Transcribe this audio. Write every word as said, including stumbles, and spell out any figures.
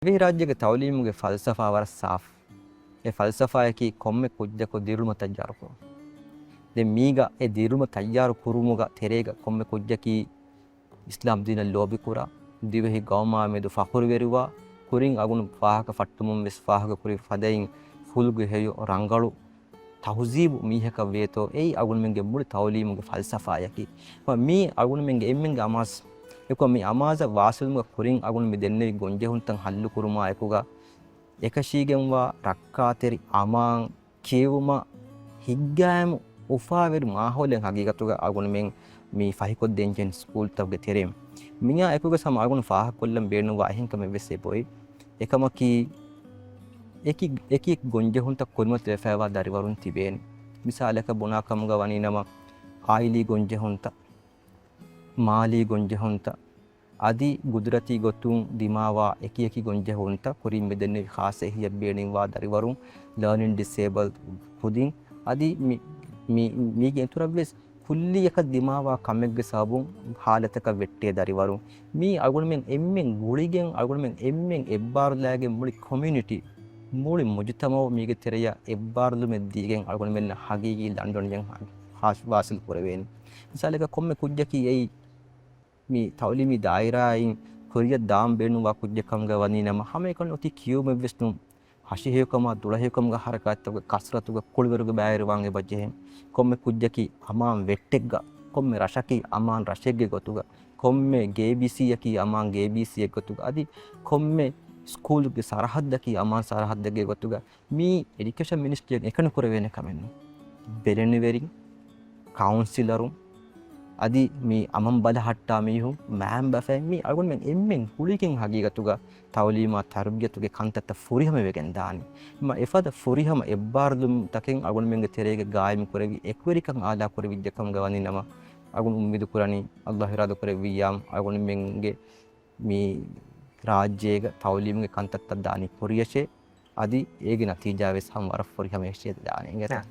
އެ ރާއްޖޭގެ ތައުލީމުގެ ފަލްސަފާ ވަރަށް ސާފު. އެ ފަލްސަފާއަކީ ކޮންމެ ކުއްޖަކު ދިރިއުޅުމަށް ތައްޔާރުކުރުން. ދެން މީގަ އެ ދިރިއުޅުމަށް ތައްޔާރު ކުރުމުގަ ތެރޭގަ ކޮންމެ ކުއްޖަކީ އިސްލާމް ދީނަށް ލޯބިކުރާ، ދިވެހި ގައުމާ މެދު ފަޚުރުވެރިވާ، ކުރިން އަގުނު ފާހަގަ ފައްޓަމުން ވެސް ފާހަގަކުރި ފަދައިން ފުލުގެ ހެޔޮ ރަނގަޅު ތަހުޒީބު މީހަކަށް ވޭތޯ، އެއީ އަގުނުމެންގެ މުޅި ތައުލީމުގެ ފަލްސަފާއަކީ. މި އަގުނުމެންގެ އެންމެންގެ އަމާޒް، އެކަމަ މި އަމާޒަށް ވާސިލުމުގަ ކުރިން އަގުނު މި ދެންނެވި ގޮންޖެހުންތައް ހައްލުކުރުމާއެކުގަ، އެކަށީގެންވާ ރައްކާތެރި އަމާން ކިޔެވުމަށް ހިތްގައިމު އުފާވެރި މާހައުލެއް ހަގީގަތުގަ އަގުނުމެން މި ފަހިކޮށްދޭންޖެހެން ސްކޫލްތަކުގެ ތެރެއިން. މިއާ އެކުގަ ހަމަ އަގުނު ފާހަގަކޮށްލަން ބޭނުންވާ އެހެންކަމެއް ވެސް އެބޮތް. އެކަމަކީ، އެކި، އެކި ގޮންޖެހުންތައް ކުރިމަތިވެފައިވާ ދަރިވަރުން ތިބޭނެ. މިސާލަކަށް ބުނާ ކަމުގަ ވަނީ ނަމަ، އާއިލީ ގޮންޖެހުންތައް، މާލީ ގޮންޖެހުންތައް، އަދި ގުދުރަތީ ގޮތުން ދިމާވާ އެކި އެކި ގޮންޖެހުންތައް ކުރިން މިދެންނެވި ޚާއްޞަ އެހީއަށް ބޭނުންވާ ދަރިވަރުން، ލާނިން ޑިސޭބަލް ކުދިން، އަދި މި، މި، މީގެ އިތުރަށްވެސް ކުއްލިއަކަށް ދިމާވާ ކަމެއްގެ ސަބަބުން ހާލަތަކަށް ވެއްޓޭ ދަރިވަރުން. މީ އަޅުގަނޑުމެން އެންމެން ގުޅިގެން، އަޅުގަނޑުމެން އެންމެން އެއްބާރުލާގެން މުޅި ކޮމިއުނިޓީ، މުޅި މުޖުތަމައު މީގެ ތެރެޔަށް އެއްބާރުލުމެއް ދީގެން އަޅުގަނޑުމެންނަށް ހަގީގީ ލަނޑު އަންނަން ހާ-، ވާސިލް ކުރެވޭނެ. މިސާލަކަށް ކޮންމެ ކުއްޖަކީ އެއީ މި ތައުލީމީ ދާއިރާއިން ކުރިއަށް ދާން ބޭނުންވާ ކުއްޖެއް ކަމުގަ ވަނީ ނަމަ، ހަމައެކަނި އޮތީ ކިޔެވުމެއްވެސް ނޫން. ހަށިހެޔޮކަމާ ދުޅަހެޔޮކަމުގެ ހަރަކާތްތަކުގެ ކަސްރަތުގަ ކުޅިވަރުގެ ބައިވެރިވާން އެބަޖެހޭ. ކޮންމެ ކުއްޖަކީ އަމާން ވެއްޓެއްގަ، ކޮންމެ ރަށަކީ އަމާން ރަށެއްގެ ގޮތުގަ، ކޮންމެ ގޭބީސީއަކީ އަމާން ގޭބީސީއެއް ގޮތުގަ، އަދި ކޮންމެ ސްކޫލުގެ ސަރަހައްދަކީ އަމާން ސަރަހައްދެއްގެ ގޮތުގަ. މީ އެޑިއުކޭޝަން މިނިސްޓްރީއަށް އެކަނި ކުރެވޭނެ ކަމެއް ނޫން. ބެލެނިވެރިން، ކައުންސިލަރުން، އަދި މި އަމަން ބަލަހައްޓާ މީހުން، މައިންބަފައިން، މީ އަޅުގަނޑުމެން އެންމެން ގުޅިގެން ހަގީގަތުގަ ތައުލީމާ ތަރުބިޔަތުގެ ކަންތައްތައް ފުރިހަމަވެގެން ދާނީ. މަ އެފަދަ ފުރިހަމަ އެއްބާރުލުންތަކެއް އަޅުގަނޑުމެންގެ ތެރޭގަ ގާއިމް ކުރެވި، އެކުވެރިކަން އާލާ ކުރެވިއްޖެ ކަމުގަ ވަނީ ނަމަ، އަޅުގަނޑު އުއްމީދު ކުރަނީ، އައްލާހު އިރާދަ ކުރެއްވިއްޔާ އަޅުގަނޑުމެންގެ މި ރާއްޖޭގަ ތައުލީމުގެ ކަންތައްތައް ދާނީ ކުރިޔަށޭ، އަދި އޭގެ ނަތީޖާ ވެސް ހަމަ ވަރަށް ފުރިހަމަޔަށޭ ދާނީ. އިނގޭތަ؟ ނާ.